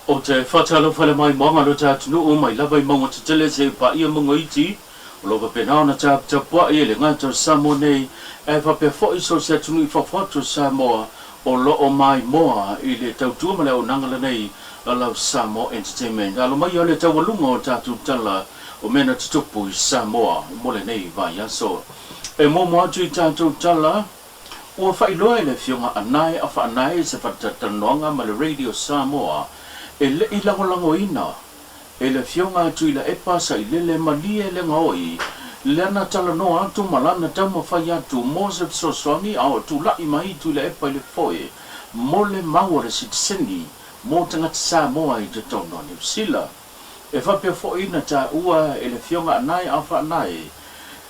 Ou te faatalofa i le maimoaga o lo ta atunuu mai lava i mauga tetele seia paia mauga iti, o lo o faapena ona taputapuai e le gata o Samoa nei ae faapea foi so o se atunuu i fafo atu o Samoa o lo o maimoa i le tautua ma le auaunaga lenei a lau Samoa Entertainment. Alo maia le taualuga o tatou tala o mea na tutupu i Samoa mo lenei vaiaso. E muamua atu i tatou tala, ua faailoa e le Afioga Anae Afaanae i se faatalatalanoaga ma le Radio Samoa e le i lagolagoina e le Afioga a Tuilaepa Sailele Malie Legaoi lana talanoa atu ma lana taumafai atu mo se fesoasoani a o tulai mai Tuilaepa i le foe mo le mau o le sitiseni mo tagata Samoa i totonu o Niu Sila. E faapea foi na taua e le Afioga Anae Afaanae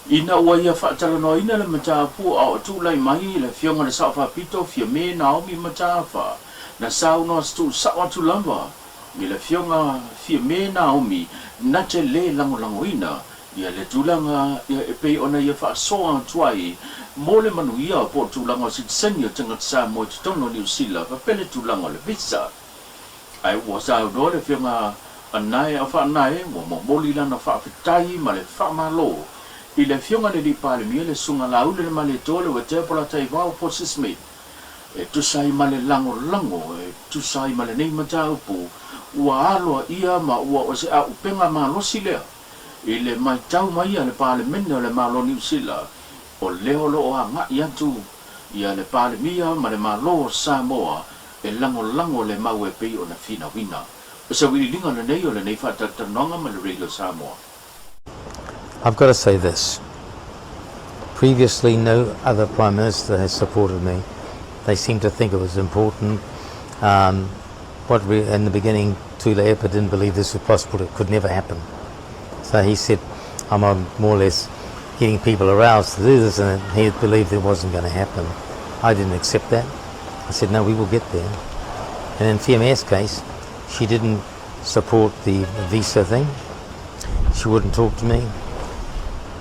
ina ua ia faatalanoaina le mataupu a o tulai mai le Afioga i le Sao Faapito Fiame Naomi Mataafa na saunoa tuusao atu lava i le Afioga Fiame Naomi na te lē lagolagoina ia le tulaga e pei ona ia faasoa atu ai mo le manuia po o tulaga o sitiseni o tagata Samoa i totonu o Niu Sila faapea le tulaga o le visa. Ae ua saunoa le Afioga Anae Afaanae ua momoli lana faafetai ma le faamalo i le Afioga i le Alii Palemia le Susuga Laaulialemalietoa Leuatea Polataivao Fosi Smith e tusa ai ma le lagolago e tusa ai ma lenei mataupu ua aloaia ma ua o se auupega malosi lea i le matau mai a le Palemene o le Malo o Niu Sila o lea o lo o agai atu ia le Palemia ma le Malo o Samoa e lagolago le mau e pei ona finauina. O se auiliiliga lenei o lenei faatalatalanoaga ma le Radio Samoa. I've got to say this. Previously, no other Prime Minister has supported me. They seemed to think it was important. Um, what we, in the beginning, Tuilaepa didn't believe this was possible. It could never happen. So he said, I'm more or less getting people aroused to do this, and he believed it wasn't going to happen. I didn't accept that. I said, no, we will get there. And in Fiame's case, she didn't support the visa thing. She wouldn't talk to me.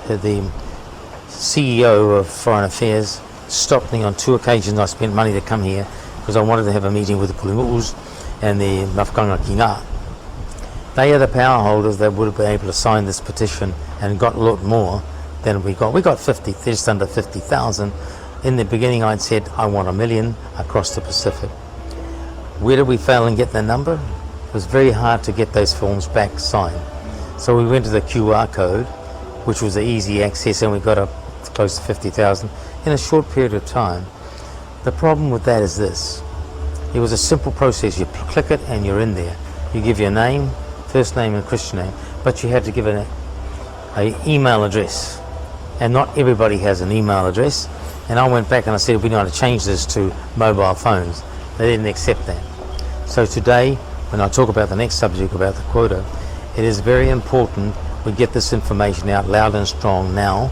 The CEO of Foreign Affairs stopped me on two occasions. I spent money to come here because I wanted to have a meeting with the Pulimu'us and the Mafukanga Kinga. They are the power holders that would have been able to sign this petition and got a lot more than we got. We got 50, just under 50,000. In the beginning, I'd said, I want a million across the Pacific. Where did we fail and get the number? It was very hard to get those forms back signed. So we went to the QR code, which was the easy access, and we got up close to 50,000 in a short period of time. The problem with that is this. It was a simple process. You click it and you're in there. You give your name, first name and Christian name, but you had to give an a email address. And not everybody has an email address. And I went back and I said, we need to change this to mobile phones. They didn't accept that. So today, when I talk about the next subject about the quota, it is very important we get this information out loud and strong now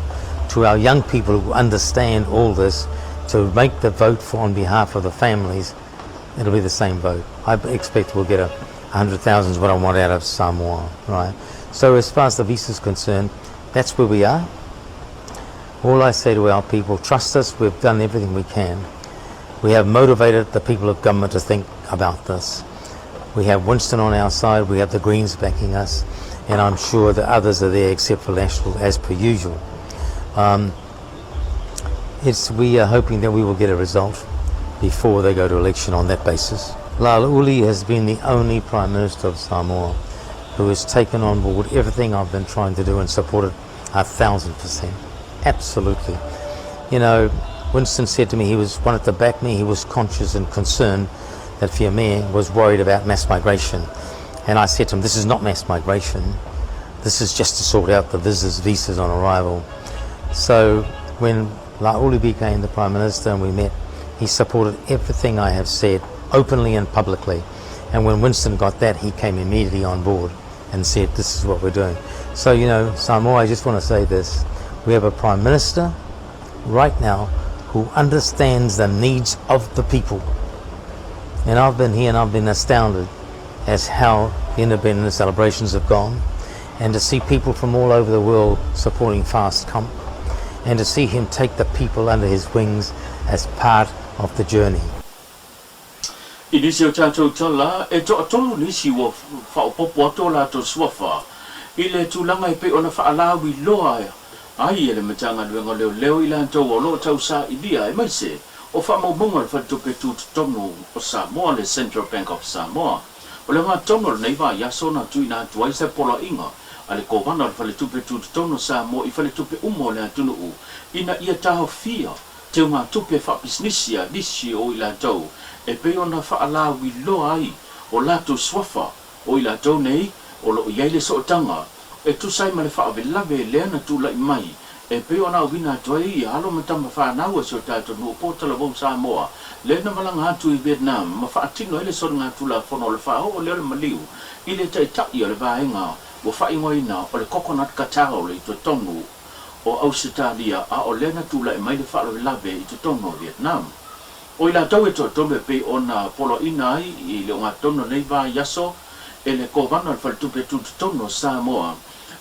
to our young people who understand all this to make the vote for on behalf of the families. It'll be the same vote. I expect we'll get 100,000 is what I want out of Samoa, right? So as far as the visa is concerned, that's where we are. All I say to our people, trust us, we've done everything we can. We have motivated the people of government to think about this. We have Winston on our side, we have the Greens backing us, and I'm sure the others are there except for National as per usual. Um, it's, we are hoping that we will get a result before they go to election on that basis. Laauli has been the only Prime Minister of Samoa who has taken on board everything I've been trying to do and supported 1,000%. Absolutely. You know, Winston said to me he was wanted to back me. He was conscious and concerned that Fiame was worried about mass migration. And I said to him, this is not mass migration. This is just to sort out the visitors' visas on arrival. So when Laauli became the Prime Minister and we met, he supported everything I have said openly and publicly. And when Winston got that, he came immediately on board and said, this is what we're doing. So, you know, Samoa, I just want to say this. We have a Prime Minister right now who understands the needs of the people. And I've been here and I've been astounded as how the independence celebrations have gone and to see people from all over the world supporting Fast Comp and to see him take the people under his wings as part of the journey. I nisi o tatou tala, e toatolu nisi ua faaopoopo atu o latou suafa i le tulaga e pei ona faalauiloa ai e le Matagaluega o Leoleo i latou o lo o tausailia aemaise o faamaumauga a le Faletupe Tutotonu o Samoa, le Central Bank of Samoa. O le ogatotonu o lenei vaiaso na tuuina atu ai se poloaiga a le Kovana o le Faletupe Tutotonu o Samoa i faletupe uma o le atunuu ina ia taofia teugatupe faapisinisi a nisi o i latou e pei ona faalauiloa ai o latou suafa o i latou nei o lo o i ai le sootaga e tusa ai ma le faalavelave lea na tulai mai e pei ona auina atu ai i alo ma tama fanau a si o tatou nuu po o talavou Samoa lea na malaga atu i Vietnam ma faatino ai le soligatulafono o le faaoo lea o le maliu i le taitai o le vaega ua faaigoaina o le Coconut Cartel i totonu o Ausetalia a o lea na tulai mai le faalavelave i totonu o Vietnam. O i latou e toatolu e pei ona poloaiina ai i le ogatotonu o lenei vaiaso e le Kovana o le Faletupe Tutotonu o Samoa,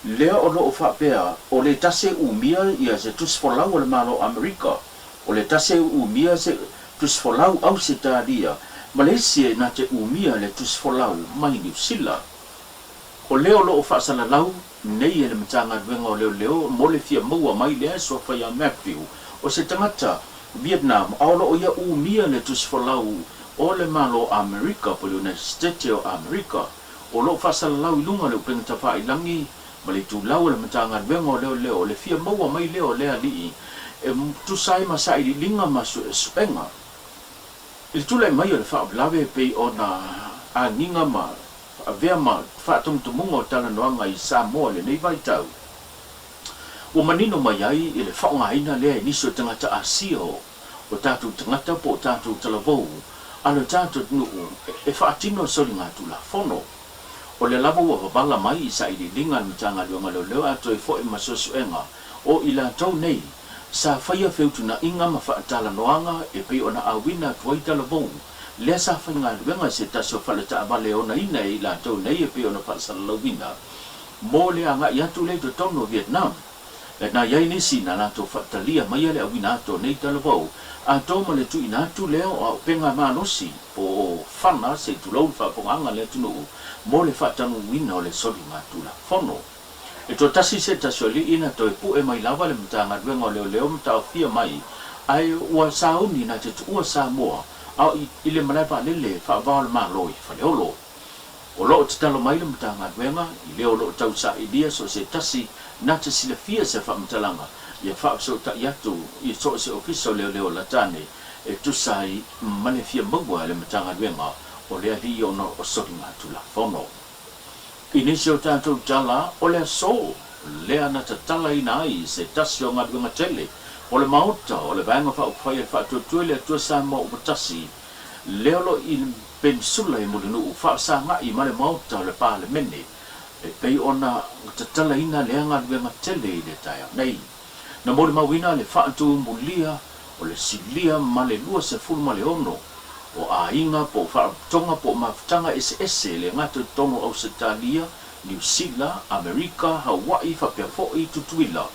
lea o lo o faapea o le tasi e umia ia se tusi folau a le Malo o Amerika, o le tasi e umia se tusi folau Ausetalia ma le isi e na te umia le tusi folau mai Niu Sila. O lea o lo o faasalalau nei e le Matagaluega o Leoleo mo le fia maua mai lea suafa iā Matthew o se tagata Vietnam a o lo o ia umia le tusi folau o le Malo o Amerika po o le United States o Amerika. O lo o faasalalau i luga o le upega tafailangi ma le itulau o le Matagaluega o Leoleo o le fia maua mai lea o lea alii e tusa ai ma sailiiliga ma suesuega i le tulai mai o le faalavelave e pei ona agiga ma avea ma faatumutumuga o talanoaga i Samoa i lenei vaitau. Ua manino mai ai i le faaaogaina lea e nisi o tagata Asia o tatou tagata po o tatou talavou a lo tatou atunuu e faatino soligatulafono. O lea lava ua vavala mai i sailiiliga a le Matagaluega o Leoleo atoa ai foi ma suesuega o i latou nei sa faia feutunaiga ma faatalanoaga e pei ona auina atu ai talavou lea sa faigaluega i se tasi o faletaavale e onaina e i latou nei e pei ona faasalalauina mo le agai atu lea i totonu o Vietnam. E na i ai nisi na latou faatalia maia le auina atu o nei talavou atoa ma le tuuina atu lea o auupega malosi po o fana se i tulou le faafofogaaga a le atunuu mo le faatanuuina o le soligatulafono. E toatasi se tasi o alii na toe pue mai lava le Matagaluega o Leoleo ma taofia mai ae ua sauni na te tuua Samoa a o i le malae vaalele faava o le Malo i Faleolo. O lo o tatalo mai le Matagaluega i le o lo o tausailia so o se tasi na te silafia se faamatalaga ia faafesootai atu i so o se Ofisa o Leoleo latane e tusa ai ma le fia maua e le Matagaluega o le alii ona o soligatulafono. I nisi o tatou tala, o le aso lea na tatalaina ai se tasi o galuega tele o le Maota o le Vaega Faaupufai a le Faatuatua i le Atua Samoa ua tasi, lea o lo o i Penisula i Mulinuu faafesagai ma le Maota o le Palemene e pei ona tatalaina lea galuega tele i le taeao nei. Na molimauina le faatumulia o le silia ma le 26 o aiga po o faalapotopotoga po o mafutaga eseese e le gata i totonu o Ausetalia, Niu Sila, Amerika, Hawaii faapea foi Tutuila.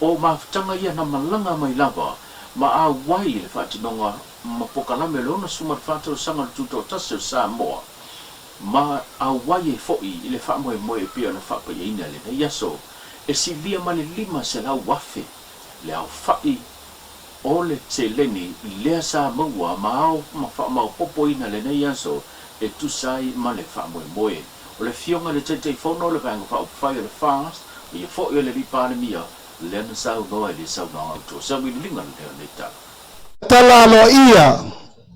O mafutaga ia na malaga mai lava ma auai i le faatinoga ma pokalame o le 64 tausaga o le Tutoatasi o Samoa ma auai ai foi i le faamoemoe e pei ona faapaiaina i lenei aso e silia ma le 500,000 le aofai o le seleni lea sa maua ma ao ma faamaopopoina lenei aso e tusa ai ma le faamoemoe. O le Afioga i le Taitaifono o le Vaega Faaupufai o le FAST, o ia foi o le Alii Palemia, lea na saunoa i le saunoaga autu o sauiliiliga lenei o lenei tala. Tala aloaia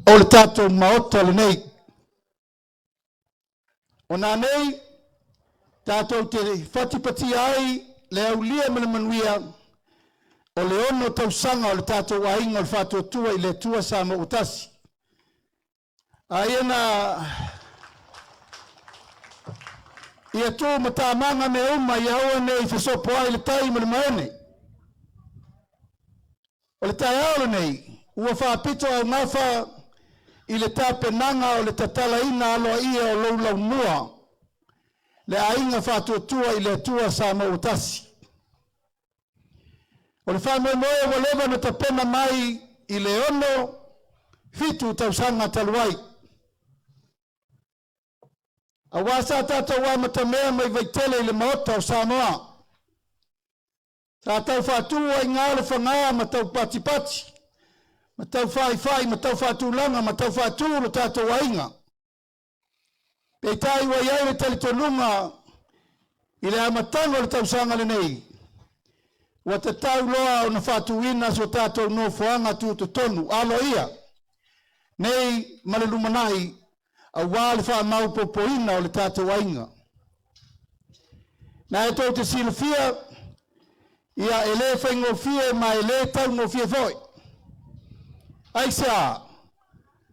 o le tatou Maota lenei. O nanei tatou te fatipatia ai le aulia ma le manuia o le 6 tausaga o le tatou aiga o le Faatuatua i le Atua Samoa ua tasi. A ia na ia tu matamaga mea uma ia aua ne i fesopoai le tai ma le maene. O le taeao lenei ua faapito augafa i le tapenaga o le tatalaina aloaia o lou laumua, le aiga faatuatua i le Atua Samoa ua tasi. O le faamoemoe ua leva na tapena mai i le 67 tausaga talu ai. Auā sa tatou amatamea mai Vaitele i le Maota o Samoa. Sa tau faatū ai gā le fagā ma tau patipati, ma tau faifai, ma tau faatulaga, ma tau faatū lo tatou aiga. Peitai ua i ai le talitonuga i le amataga o le tausaga lenei, ua tatau loa ona faatuina so tatou nofoaga tutotonu aloaia nei ma le lumanai auā le faamaopoopoina o le tatou aiga. Na e tou te silafia, ia e lē faigofie ma e lē taugofie foi. Aisea?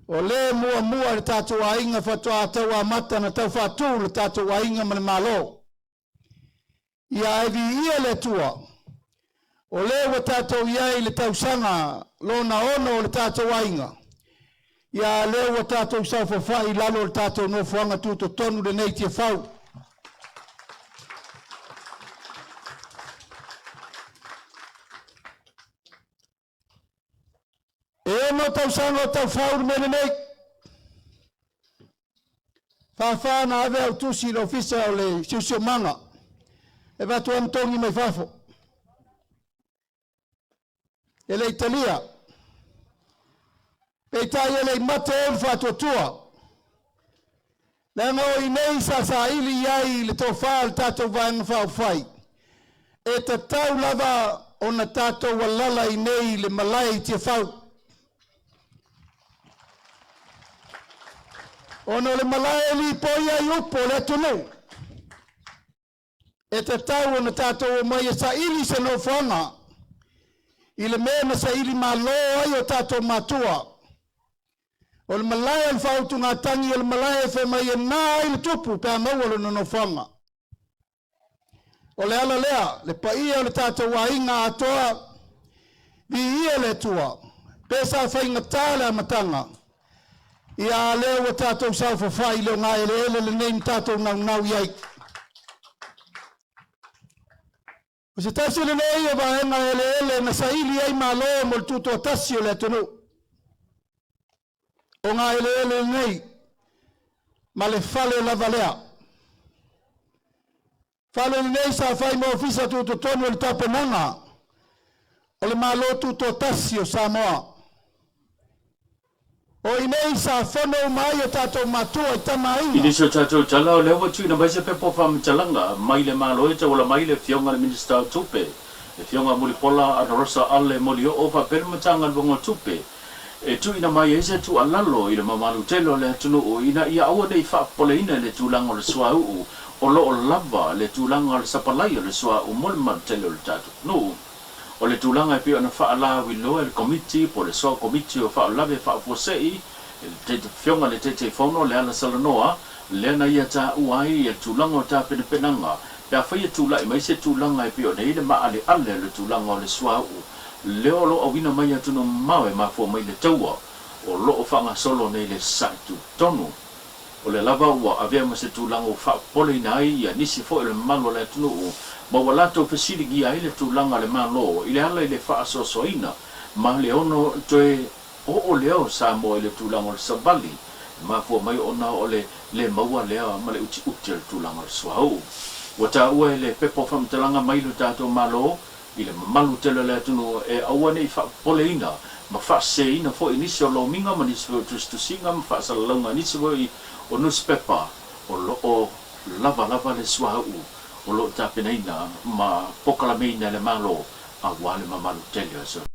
O lē muamua le tatou aiga faatoa tauamata na tau faatū le tatou aiga ma le Malo. Ia ae viia le Atua, o lea ua tatou i ai i le tausaga lona ono o le tatou aiga, ia a lea ua tatou saofafai i lalo o le tatou nofoaga tutotonu lenei i Tiafau. E ono tausaga o taufau le mea lenei. Fāfā na ave au tusi i le ofisa o le siosiomaga e avatu ai togi mai fafo. E le Italia. Peitai e le i mate ai le faatuatua. Leaga o i nei sa saili i ai le tofā o le tatou Vaega Faaupufai. E tatau lava ona tatou alala i nei i le malae i Tiafau. Ona o le malae e lipoi ai upu o le atunuu. E tatau ona tatou omai e saili se nofoaga i le mea na saili malo ai o tatou matua. O le malae o le faautugatagi o le malae e fai mai e na ai le tupu pe a maua lona nofoaga. O le ala lea, le paia o le tatou aiga atoa, viia le Atua, pe sa faigata le amataga, ia a lea ua tatou saofafai i le ogaeleele lenei ma tatou naunau i ai. O se tasi lenei o vaega eleele na saili ai malo mo le tutoatasi o le atunuu. O ngā eleele lenei ma le fale lava lea. Fale lenei sa fai ma ofisa tutotonu o le tapenaga o le Malo Tutoatasi o Samoa. O i nei sa fono uma ai o tatou matua i tama I aiga. nisi o tatou tala, o lea ua tuuina mai se pepa o faamatalaga mai le Malo e tauala mai i le Afioga i le Minisita o Tupe, le Afioga Mulipola Anarosa Ale Molioo faapea le Matagaluega o Tupe, e tuuina mai ai se tuualalo i le mamalu tele o le atunuu ina ia aua ne i faapopoleina i le tulaga o le suauu o lo o lava le tulaga o le sapalai o le suauu mo le mamalu tele o le tatou atunuu. O le tulaga e pei ona faalauiloa e le Komiti po o le Soa Komiti o Faalavelave Faafuasei, e le Afioga i le Taitaifono Lealasalanoa, lea na ia taua ai le tulaga o tapenapenaga pe afai e tulai mai se tulaga e pei ona i ai le maaleale o le tulaga o le suauu lea o lo o auina mai atunuu mamao e mafua mai le taua o lo o faagasolo nei le sa'i tutotonu. O lea lava ua avea ma se tulaga ua faapopoleina ai ia nisi foi o le mamalu o le atunuu ma ua latou fesiligia ai le tulaga a le Malo i le ala i le faasoasoaina ma le ono toe oo lea o Samoa i le tulaga o le savali e mafua mai ona o le le maua lea ma le utiuti o le tulaga o le suauu. Ua taua e le pepa o faamatalaga mai lo tatou Malo i le mamalu tele o le atunuu e aua ne i faapopoleina ma faaseseina foi nisi o lomiga ma nisi foi o tusitusiga ma faasalalauga a nisi foi o nusipepa o lo o lava lava le suauu o lo o tapenaina ma pokalameina e le Malo auā le mamalu tele o se.